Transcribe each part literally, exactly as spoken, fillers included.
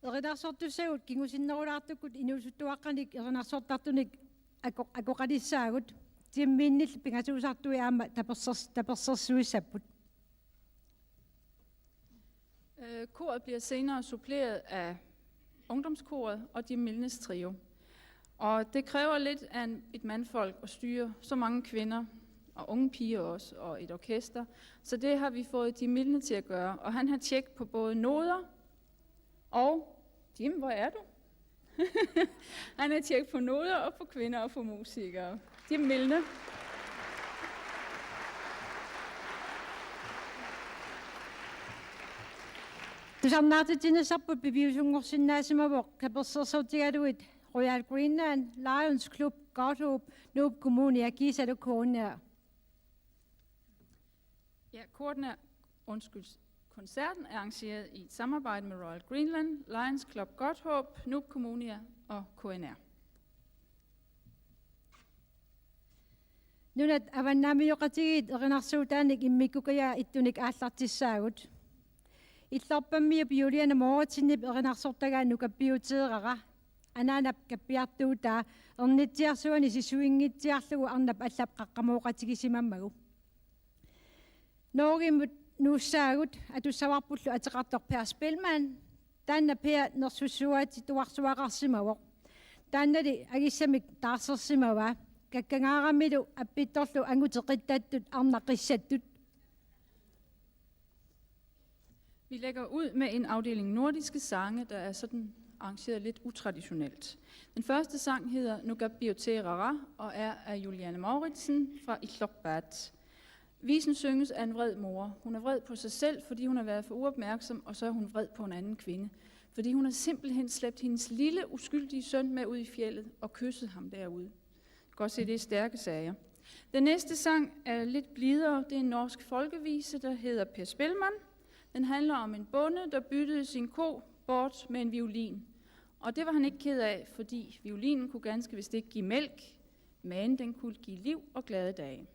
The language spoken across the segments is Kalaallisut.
Erinarsortussagut kingusinnerulaartukkut inuusuttuaqqanik erinarsortartunik ako-, akoqalissaagut, timmiinnillu pingasuusartui aamma tapersers-, tapersersuissapput. Øh, koret bliver senere suppleret af ungdomskoret og De Mildnes Trio. Og det kræver lidt af en, et mandfolk at styre så mange kvinder, og unge piger også, og et orkester. Så det har vi fået De Mildne til at gøre. Og han har tjek på både noder og... Jim, hvor er du? Han har tjek på noder og på kvinder og på musikere. Jim Mildne. Tusarnaartitsinissarput piviusunngorsinnaasimavoq kapersersortigalugit Royal Greenland, Lions Club Godthåb, Nuup Kommunia kiisalu K N R. Ja, korten er, undskyld, koncerten er arrangeret i et samarbejde med Royal Greenland, Lions Club Godthåb, Nuup Kommunia og K N R. Nunat avannaamioqatigiit erinarsuutaanik immikkukajaa ittunik aallartissaagut. Illorpammiup Juliane Mouritsenip erinarsortagaa Nukappiuteerara, anaanap kappiartuutaa, ernitsiarsuani sisuinngitsiarlugu arnap allap qaqqamooqatigisimammagu. Norgemut nuussaagut, atussavarpullu ateqartoq Per Spelman. Taanna Per nersussuaatituarsuaqarsimavoq. Taannali angissamik taarsersimavaa. Kakkangaaramilu appittorlu angutit qittattut arnat qissattut. Vi lægger ud med en afdeling nordiske sange, der er sådan arrangeret lidt utraditionelt. Den første sang hedder Nukappiuteerara og er af Juliane Mouritsen fra Illorpaat. Visen synges af en vred mor. Hun er vred på sig selv, fordi hun har været for uopmærksom, og så er hun vred på en anden kvinde. Fordi hun har simpelthen slæbt hendes lille, uskyldige søn med ud i fjeldet og kysset ham derude. Du kan godt se, det er stærke sager. Den næste sang er lidt blidere. Det er en norsk folkevise, der hedder Per Spelman. Den handler om en bonde, der byttede sin ko bort med en violin. Og det var han ikke ked af, fordi violinen kunne ganske vist ikke give mælk, men den kunne give liv og glade dage.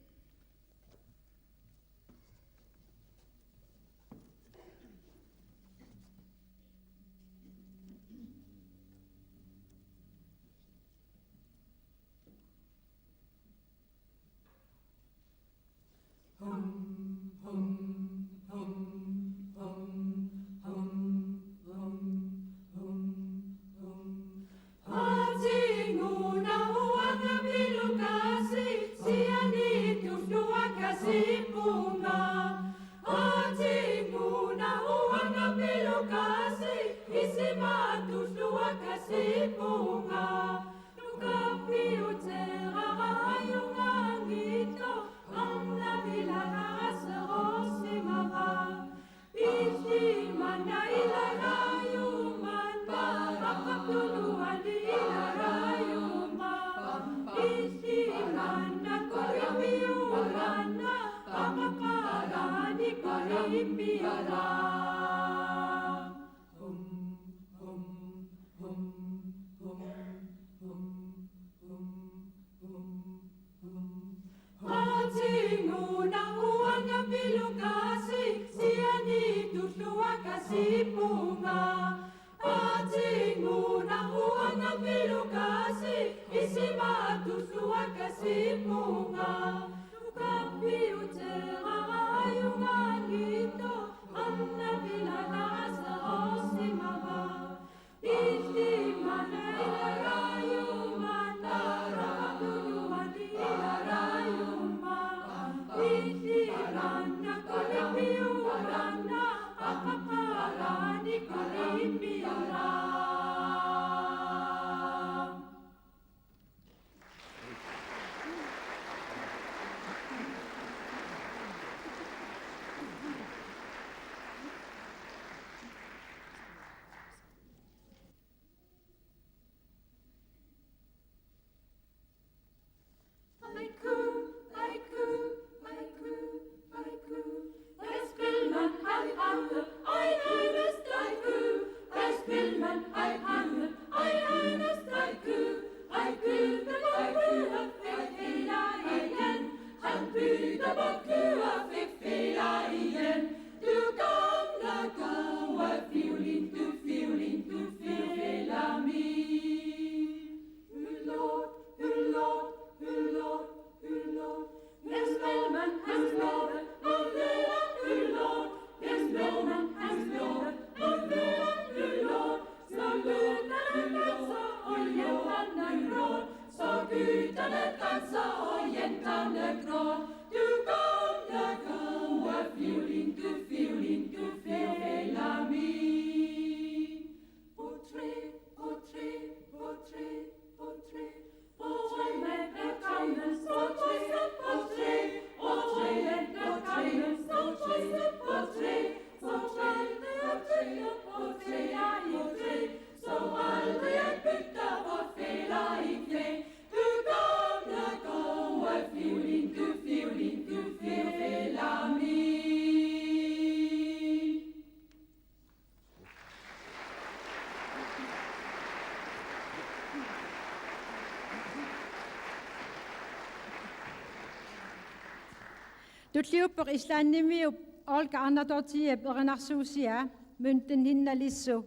Tulliuppoq Islandimiup Olga Arnardóttirip erinarsuusiaa Myndin hinna lissu.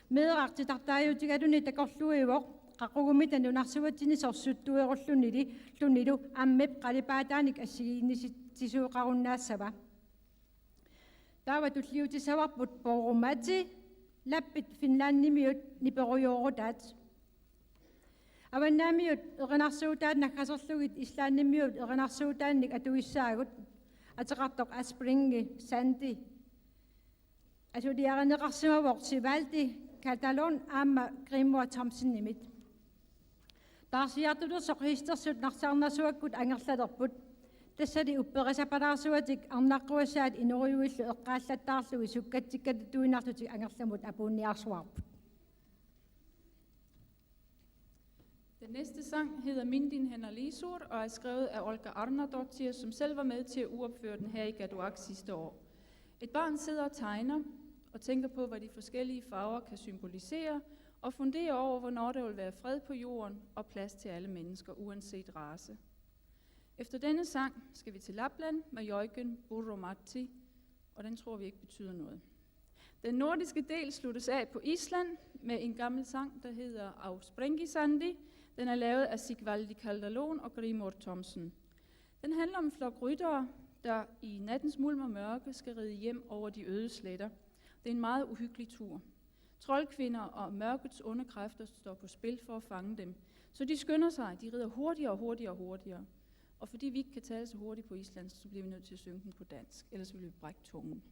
Meeraq titartaajuutigaluni takorluuivoq, qaqugumitta nunarsuatsinni sorsuttuerullunili, -llunilu ammip qalipaataanik assigiinnissitsuuqarunnaassava. Taava tulliutissavarput Poromatti, lappit Finlandimiut niperujoorutaat. Avannaamiut erinarsuutaat naggaserlugit Islandimiut erinarsuutaannik atugissaagut, ateqartoq Aspringi Sandi. Asuliarineqarsimavoq Sigvaldi Kaldalón aamma Grímur Thomsenimit. Taarsiartulersoq Hestersut Narsarnersuakkut angerlalerput. Tassali upperisapalaarsuatik arnaqquassaat inorujuillu eqqaallattaarlugit sukkatsikkaluttuinnarlutik angerlamut apuunniarsuarput. Den næste sang hedder Myndin hinna lisur og er skrevet af Olga Arnardóttir, som selv var med til at uropføre den her i Qaqortoq sidste år. Et barn sidder og tegner og tænker på, hvad de forskellige farver kan symbolisere, og funderer over, hvornår der vil være fred på jorden og plads til alle mennesker, uanset race. Efter denne sang skal vi til Lapland med Jörgen Puromatti, og den tror vi ikke betyder noget. Den nordiske del sluttes af på Island med en gammel sang, der hedder Á Sprengisandi. Den er lavet af Sigvaldi Kaldalón og Grímur Thomsen. Den handler om en flok ryttere, der i nattens mulm og mørke skal ride hjem over de øde sletter. Det er en meget uhyggelig tur. Troldkvinder og mørkets onde kræfter står på spil for at fange dem. Så de skynder sig, de rider hurtigere og hurtigere og hurtigere. Og fordi vi ikke kan tale så hurtigt på islandsk, så bliver vi nødt til at synge den på dansk, ellers vil vi brække tungen.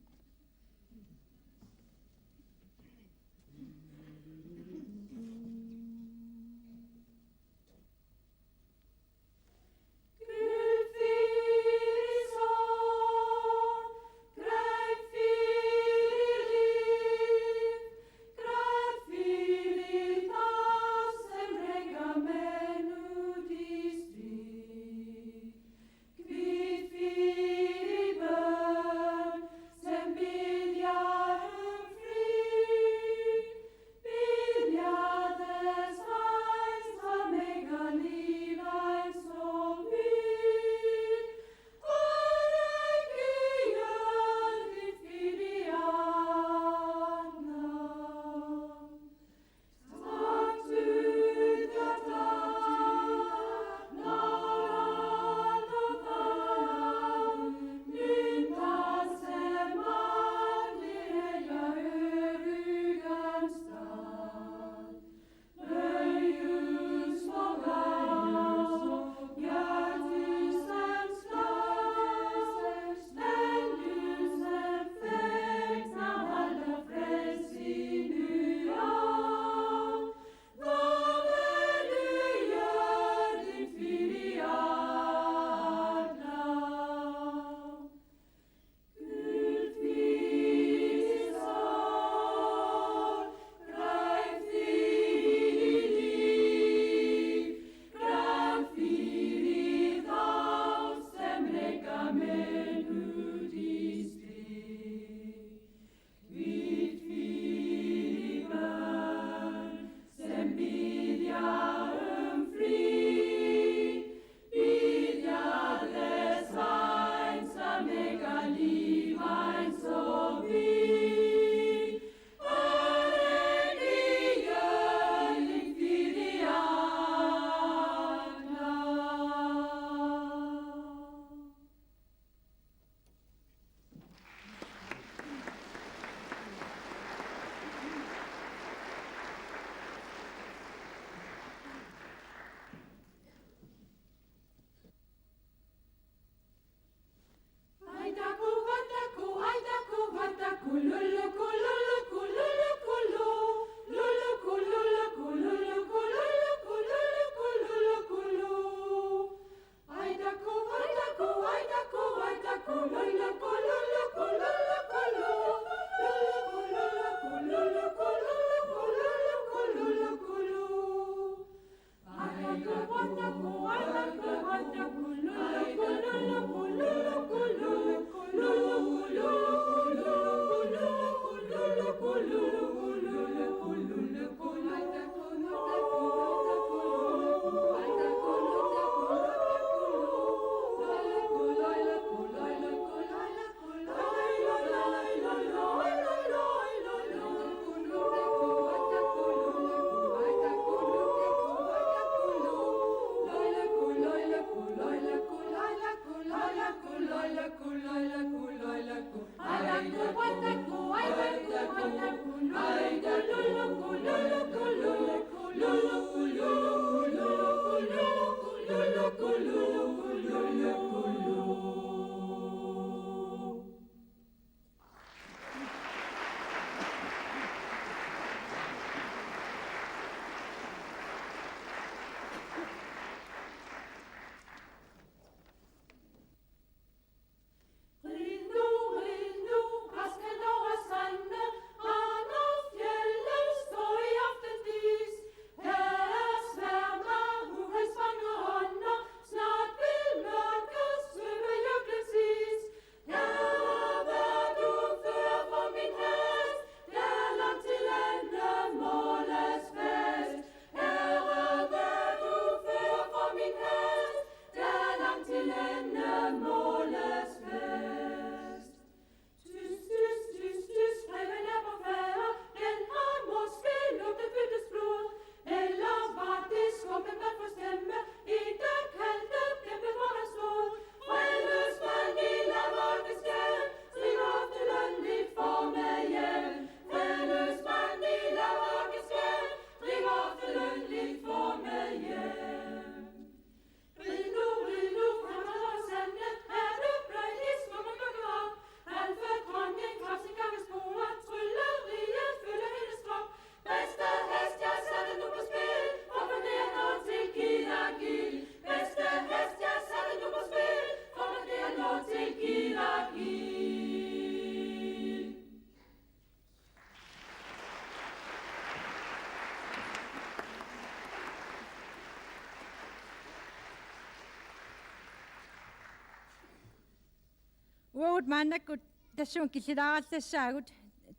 Uagut maannakkut tassunga killilaarallassagut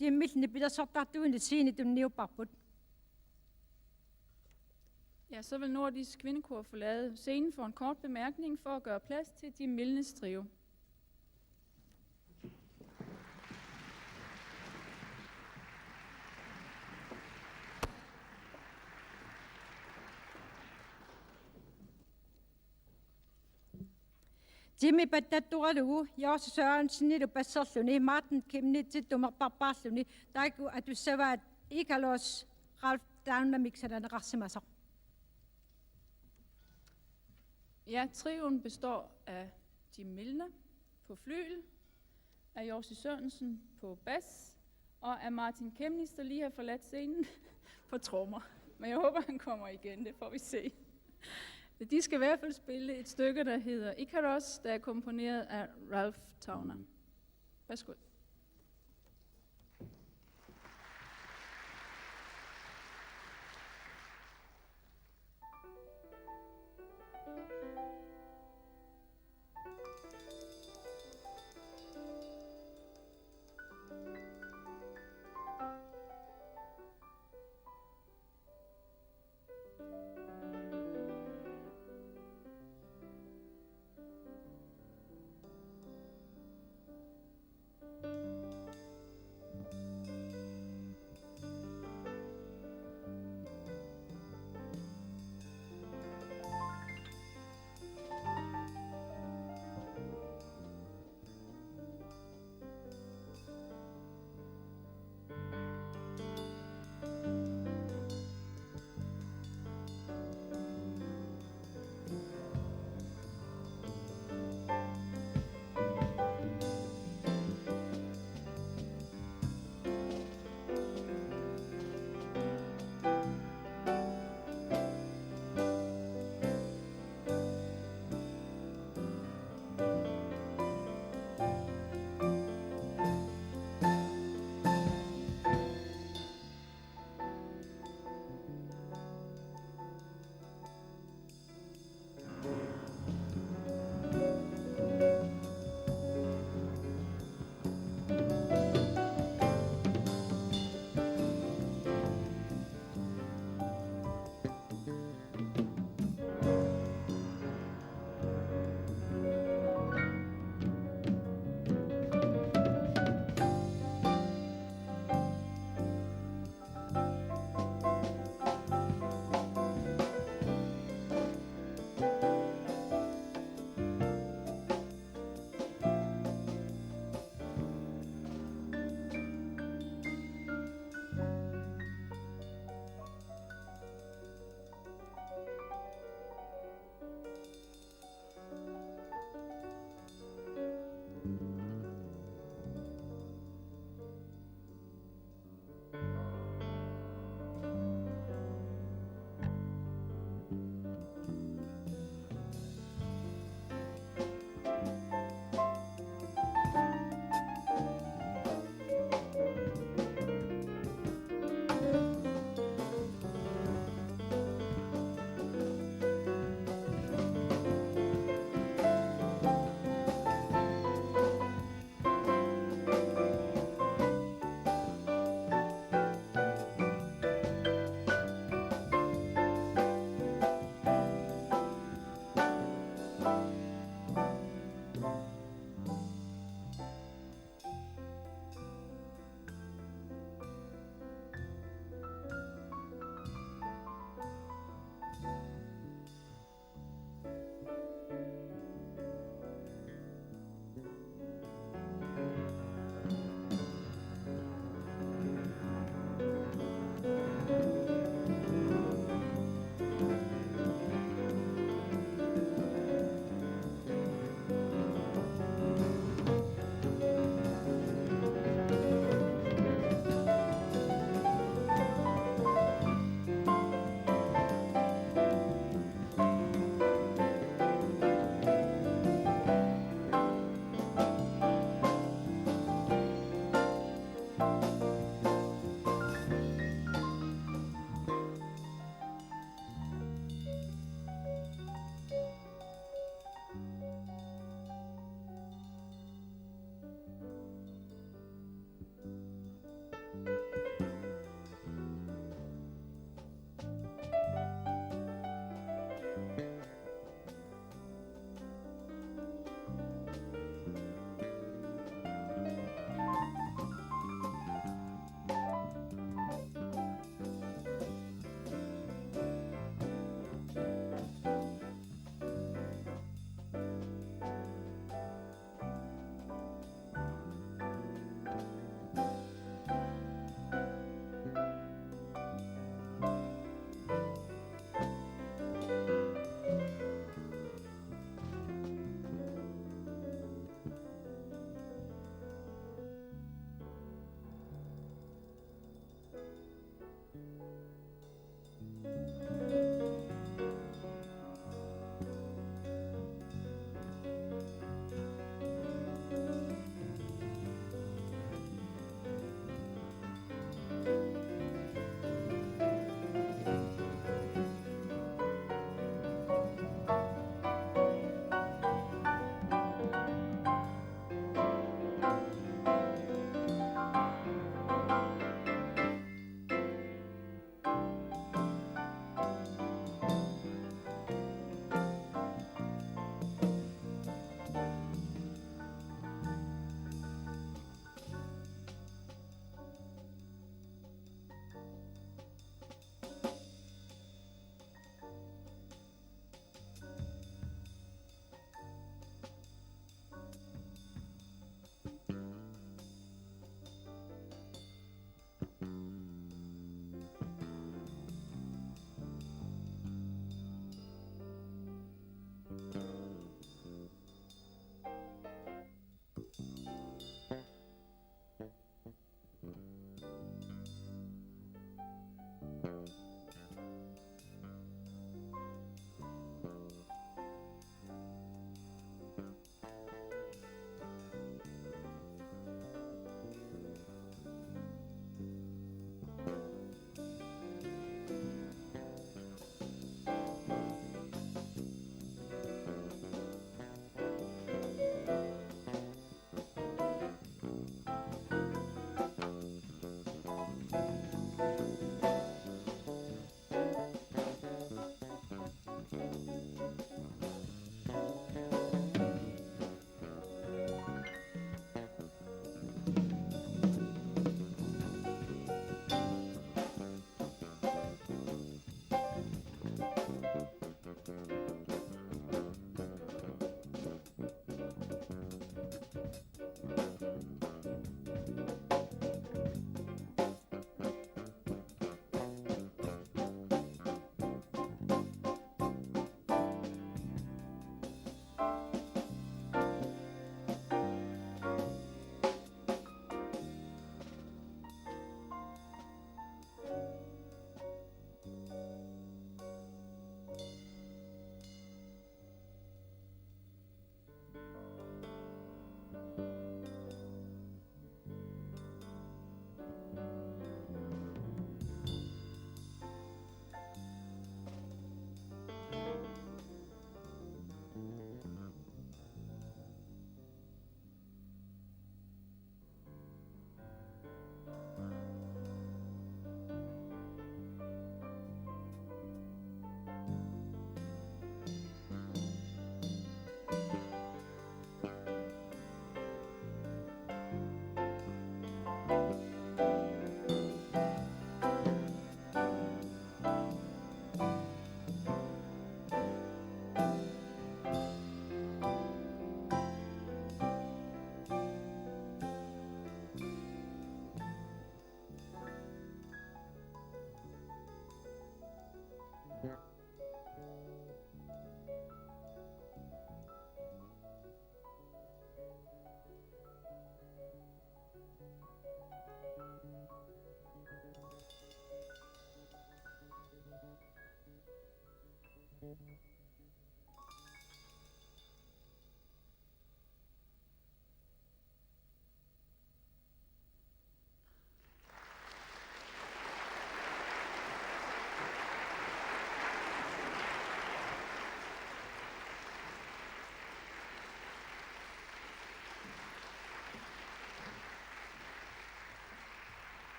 Jimillu nipilersortartuini scene tunniupparput. Ja, så vil Nordisk Kvindekor forlade scenen for en kort bemærkning for at gøre plads til Jim Milnes trio. Jimmi pattattoralugu Jorsi Sørensenilu basserluni Martin Chemnitz tumerparpaarluni taakku atussavaat Icarus Ralph Daunamik sananeqarsimasoq. Ja, trioen består af Jim Milner på flygel, af Jorsi Sørensen på bas og af Martin Chemnitz, der lige har forladt scenen, på trommer. Men jeg håber, han kommer igen. Det får vi se. De skal i hvert fald spille et stykke, der hedder Icarus, der er komponeret af Ralph Towner. Værsgo.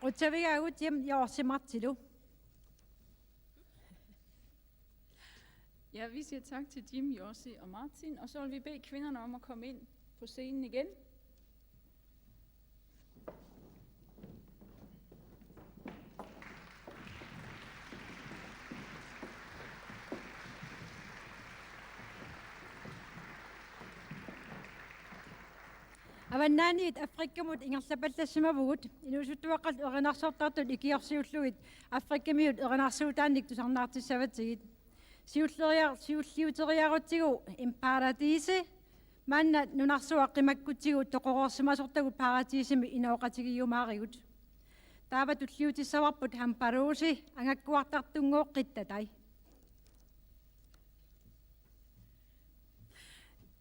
Qutsavigaagut Jim Jorsi Martilu. Ja, vi siger tak til Jim, Jossi og Martin, og så vil vi bede kvinderne om at komme ind på scenen igen. Avannaaniit Afrikamut ingerlapallassimavagut, inuusuttuaqqallu erinarsortartut ikiorsiullugit Afrikamiut erinarsuutaannik tusarnaartissavatsigit. Siulleriar-, siulliuteriarutsigu Imparadisi, maanna nunarsuaq qimakkutsigu toqoreersimasortagut paradiisimi inooqatigiumaarigut. Taava tulliutissavarput Hamparuusi, angakkuartartunngooqqittatai.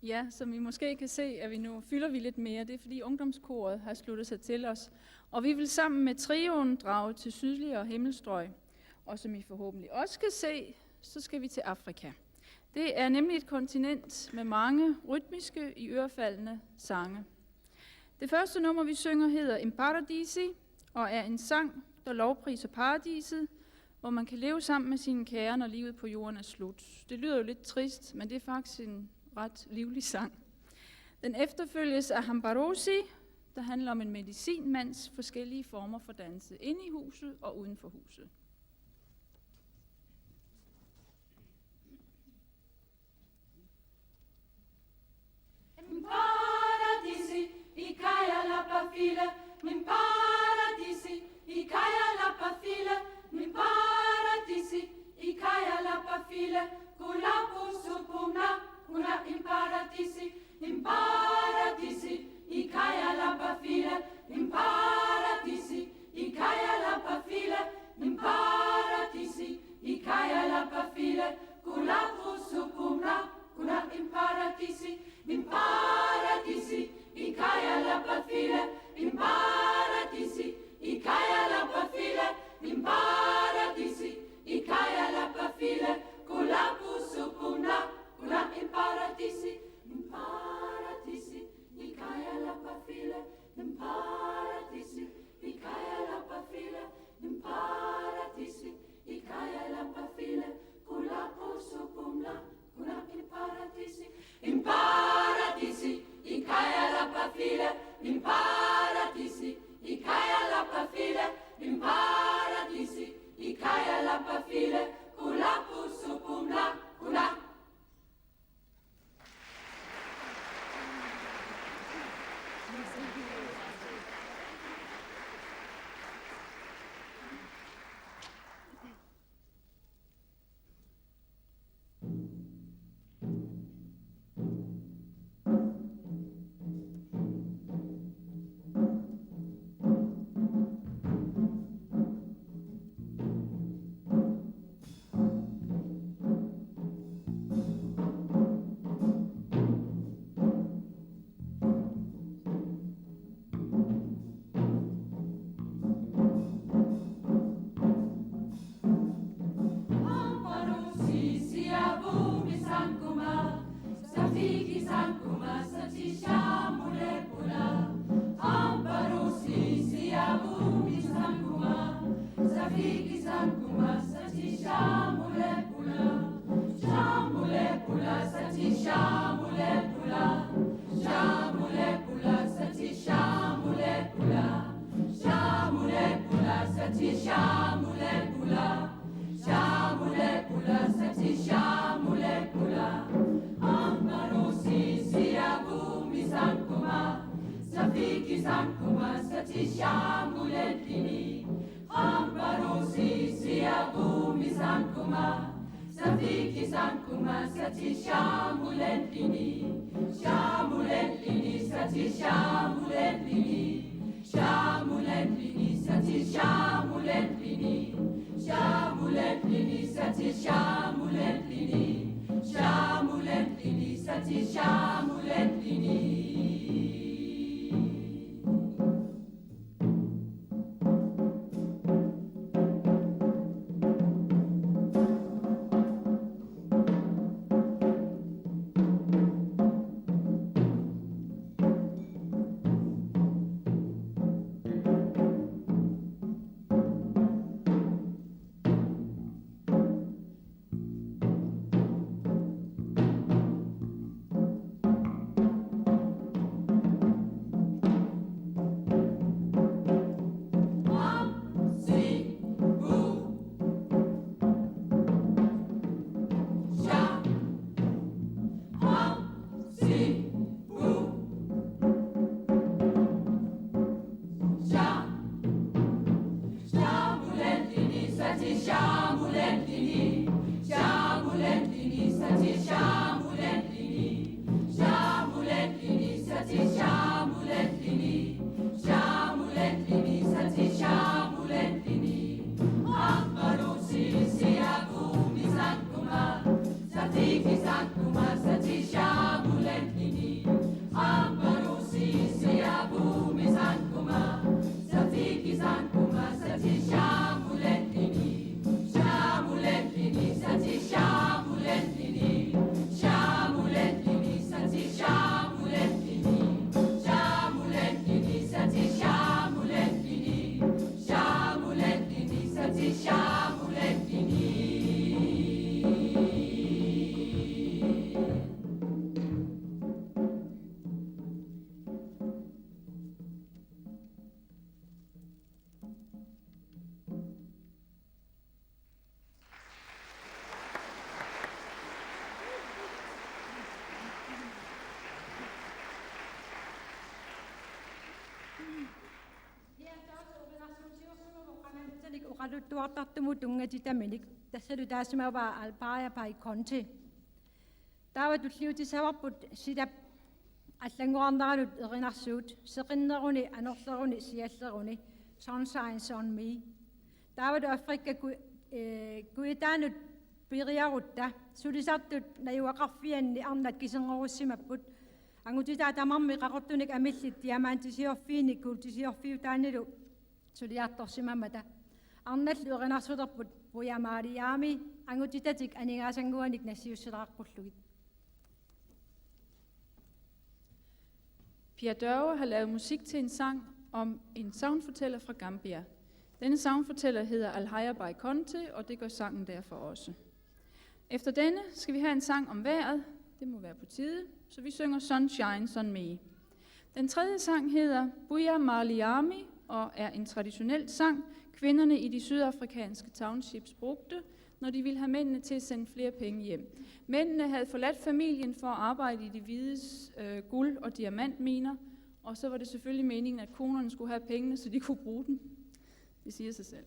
Ja, som I måske kan se, er vi nu, fylder vi lidt mere. Det er, fordi ungdomskoret har sluttet sig til os. Og vi vil sammen med trioen drage til sydligere himmelstrøg. Og som I forhåbentlig også kan se, så skal vi til Afrika. Det er nemlig et kontinent med mange rytmiske, iørefaldende sange. Det første nummer, vi synger, hedder Imparadisi, og er en sang, der lovpriser paradiset, hvor man kan leve sammen med sine kære, når livet på jorden er slut. Det lyder jo lidt trist, men det er faktisk en ret livlig sang. Den efterfølges af Hamparuusi, der handler om en medicinmands forskellige former for danse inde i huset og uden for huset. Imparadisi, ikaya lapafile, imparadisi, ikaya lapafile, imparadisi, ikaya lapafile, kula pusu pumna, kuna imparadisi, imparadisi, ikaya lapafile, imparadisi, ikaya lapafile, imparadisi, ikaya lapafile, kula pusu pumna, kuna imparadisi, imparadisi, ikaya lapafile, imparadisi, ikaya lapafile, imparadisi, ikaya lapafile, kula pusu pumna, kuna imparadisi, imparadisi, ikaya lapafile, imparadisi, ikaya lapafile, imparadisi, ikaya lapafile, kula pusu pumna, kuna imparadisi, imparadisi, ikaya lapafile, imparadisi, ikaya lapafile, imparadisi, ikaya lapafile, kula pusu pumna, kuna. Amparusi siavumi sankuma, safiki sankuma, satisha mulepula. Amparusi siavumi sankuma, safiki sankuma, satisha mulepula. Sha mulepula, satisha mulepula. Sha mulepula, satisha mulepula. Sha mulepula, satisha mulepula. Sha mulepula, satisha mulepula. Amparusi siavumi sankuma, safiki sankuma, satisha mulentini. Amparusi siavumi sankuma, safiki sankuma, satisha mulentini. Sha mulentini, satisha mulentini. Sha mulentini, satisha mulentini. Sha mulentini, satisha Oqaluttuartartumut tunngatitaminik tassalu taasimavaa Alpaya Pai Konte. Taava tulliutissavarput silap allanngorarnerallu erinarsuut, seqinneruni, anorleruni, sialleruni, Sunshine on Me. Taavalu Afrika ku-, ee, kujataanut piriarutta sulisartut najugaqarfianni arnat kisinngorussimappoq. Angutitaat tamarmik qaqortunik amillit diamantisiorfiinnik kuultisiorfiutaannilu suliartorsimammata. Arnallu erinarsulerput Puja Maaliaami, angutitatik aningaasannguanik nassiussisaqqullugit. Pia Dørge har lavet musik til en sang om en sagnfortæller fra Gambia. Denne sagnfortæller hedder Alhaya Bai Konte, og det gør sangen derfor også. Efter denne skal vi have en sang om vejret. Det må være på tide, så vi synger Sunshine on Me. Den tredje sang hedder Buya Marley Army og er en traditionel sang, kvinderne i de sydafrikanske townships brugte, når de ville have mændene til at sende flere penge hjem. Mændene havde forladt familien for at arbejde i de hvides, øh, guld- og diamantminer, og så var det selvfølgelig meningen, at konerne skulle have pengene, så de kunne bruge dem. Det siger sig selv.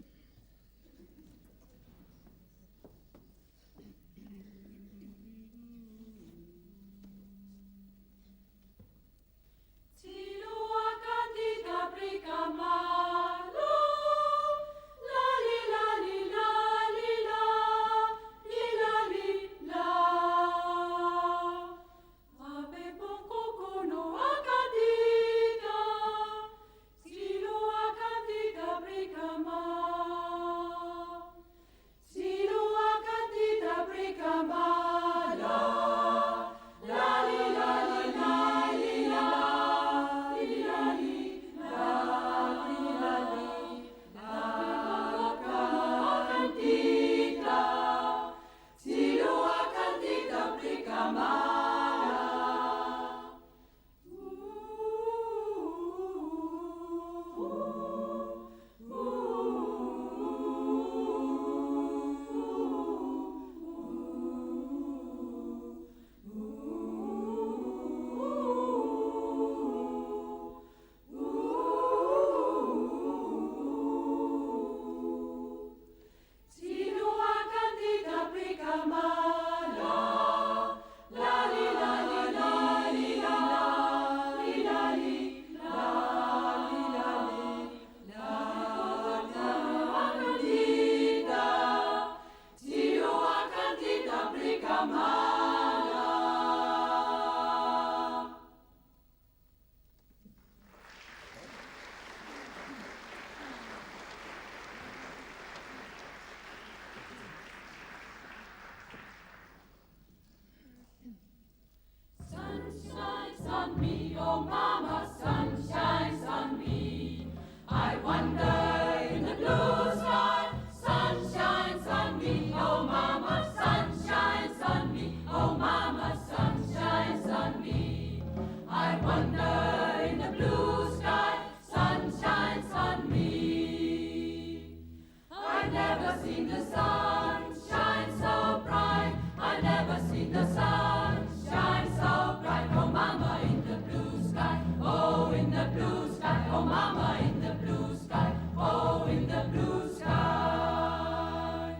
Sunshine on me, oh mama, sunshine on me. I wander in the blue sky, sunshine on me, oh mama, sunshine on me, oh mama, sunshine on me. I wander in the blue sky, sunshine on me. I never seen the sun shine so bright. I never seen the sun shine so bright. Oh, mama in the blue sky. Oh, in the blue sky. Oh, mama in the blue sky. Oh, in the blue sky.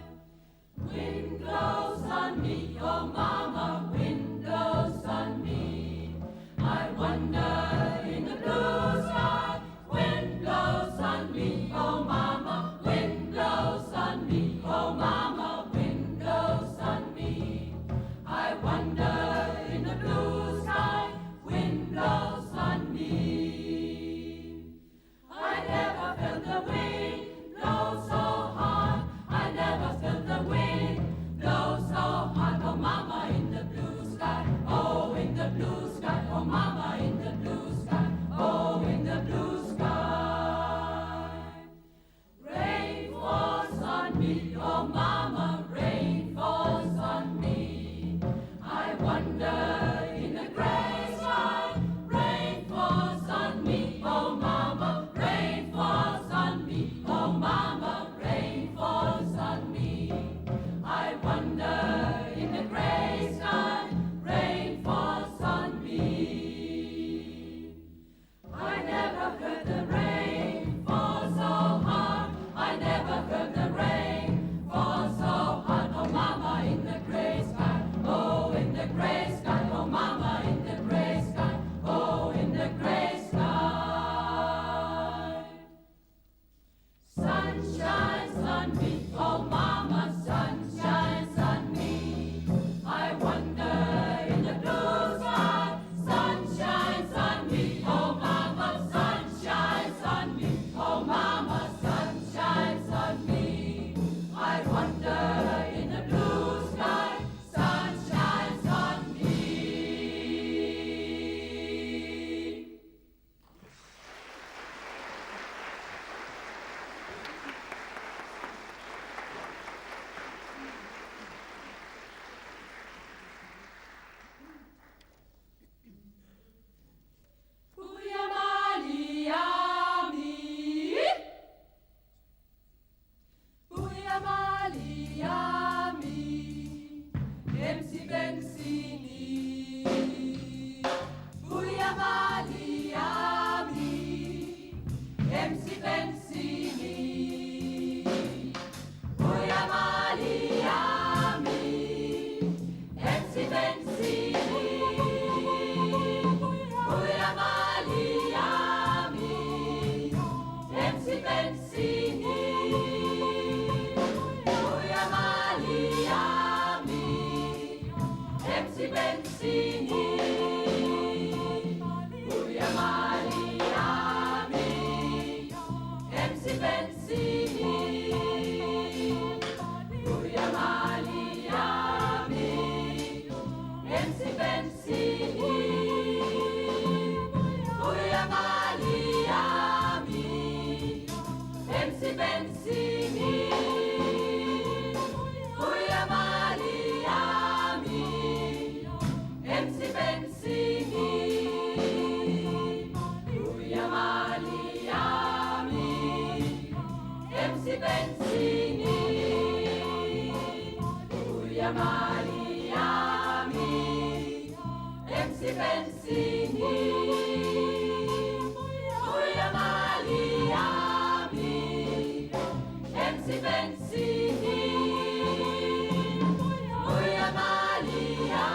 Oh, mama, rain falls on me. I wander in the gray sky. Rain falls on me. Oh, mama, rain falls on me. Oh, mama, rain falls on me. I wander in the gray sky. Rain falls on me. I never heard the rain fall so hard. I never heard the rain fall so hard. Oh, mama in the gray sky. Oh, in the gray sky. Oh, mama in the gray sky. Oh, in the gray sky. Sun shines on me, oh mama, sun shines on me. I wander in the blue sky, sun shines on me, oh mama, sun shines on me, oh mama, sun shines on me. I wander in the blue sky, sun shines on me. Puja Malia mi. Puja Malia mi, M C Benzini. Puja Malia mi, M C Benzini. Puja Malia mi, M C Benzini. Puja Malia mi, M C Benzini. Puja Malia mi, M C Benzini. Puja Malia mi, M C Benzini. Puja Malia mi, M C Benzini. Puja Malia mi, M C Benzini. Puja Malia mi, M C Benzini. Puja Malia mi, M C Benzini. Puja Malia mi, M C Benzini. Puja Malia mi, M C Benzini. Puja Malia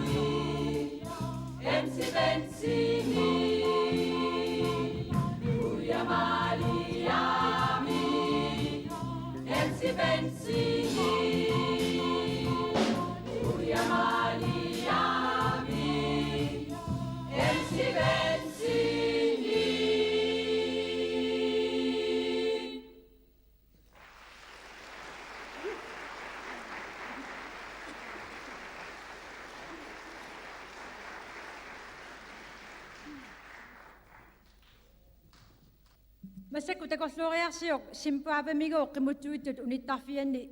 mi, M C Benzini. Puja Malia mi, M C Benzini. Puja Malia mi, M C Benzini. Massakkut takorlooriarsiuk Zimbabwemigooq qimuttuittut unittarfianni,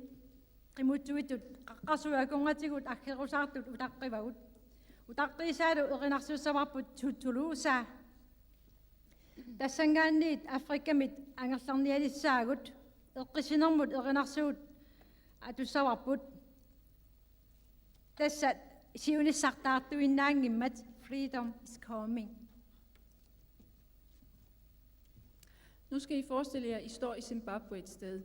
qimuttuittut qaqqarsuit akornatigut aggerusaartut utaqqivagut. Utaqqiisaalu erinarsuussavarput Tutuluusa. Tassanngaanniit Afrikamit angerlarnialissaagut, eqqissinermut erinarsuut atussavarput. Tassa siunissaq taartuinnaanngimmat, Freedom is Coming. Nu skal I forestille jer, at I står i Zimbabwe et sted,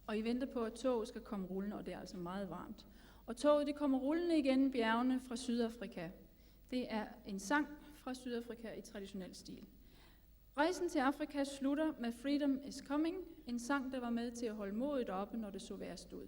og I venter på, at toget skal komme rullende, og det er altså meget varmt. Og toget, det kommer rullende igennem bjergene fra Sydafrika. Det er en sang fra Sydafrika i traditionel stil. Rejsen til Afrika slutter med Freedom is Coming, en sang, der var med til at holde modet oppe, når det så værst ud.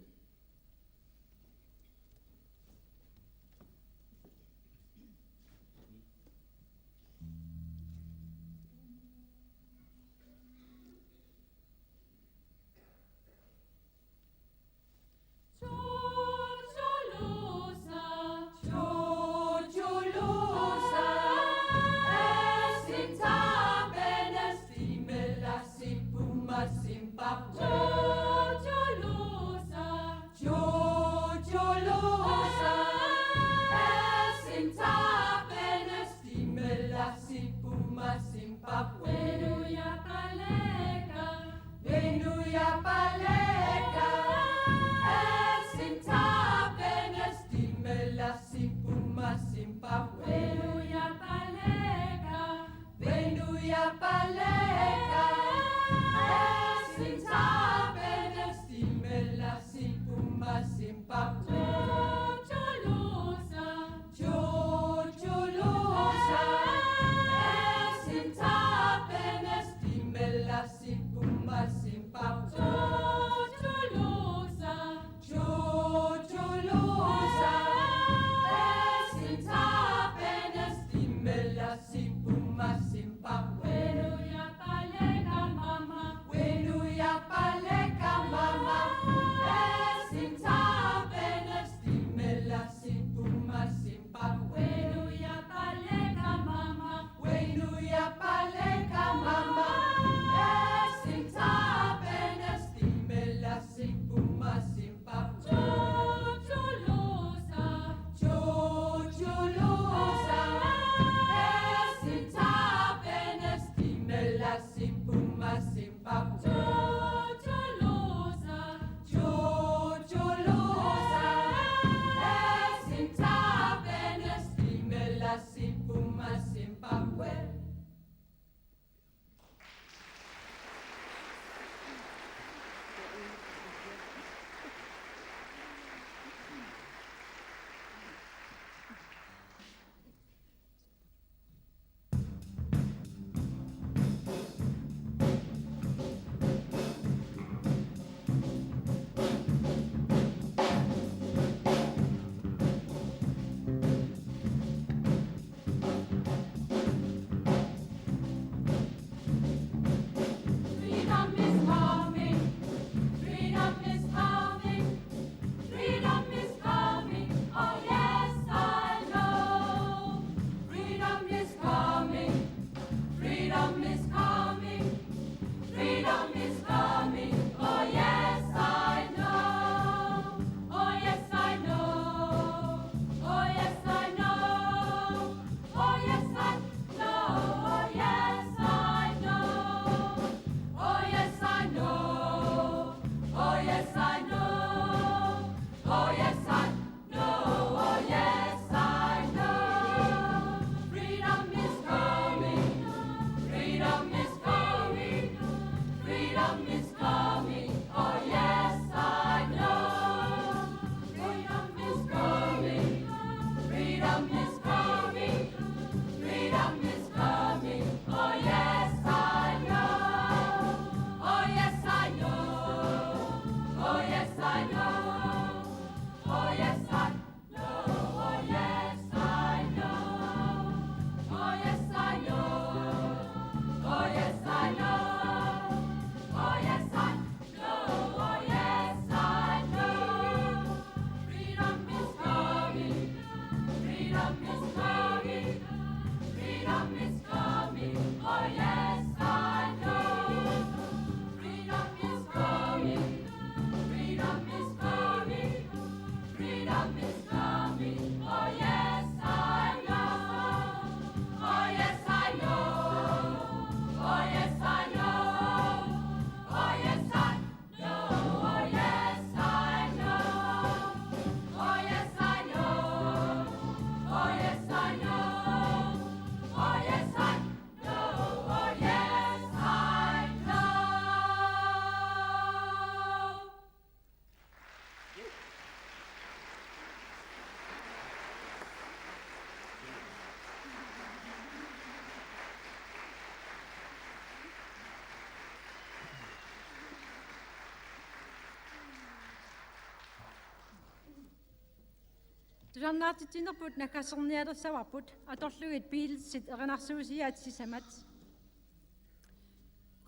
Tusarnaartitsinerput nakkarsernialersavarput atorlugit Beatlesit erinarsuusiaat sisamat.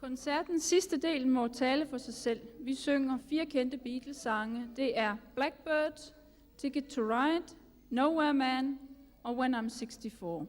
Koncertens sidste del må tale for sig selv. Vi synger fire kendte Beatles-sange. Det er Blackbird, Ticket to Ride, Nowhere Man og When I'm sixty-four.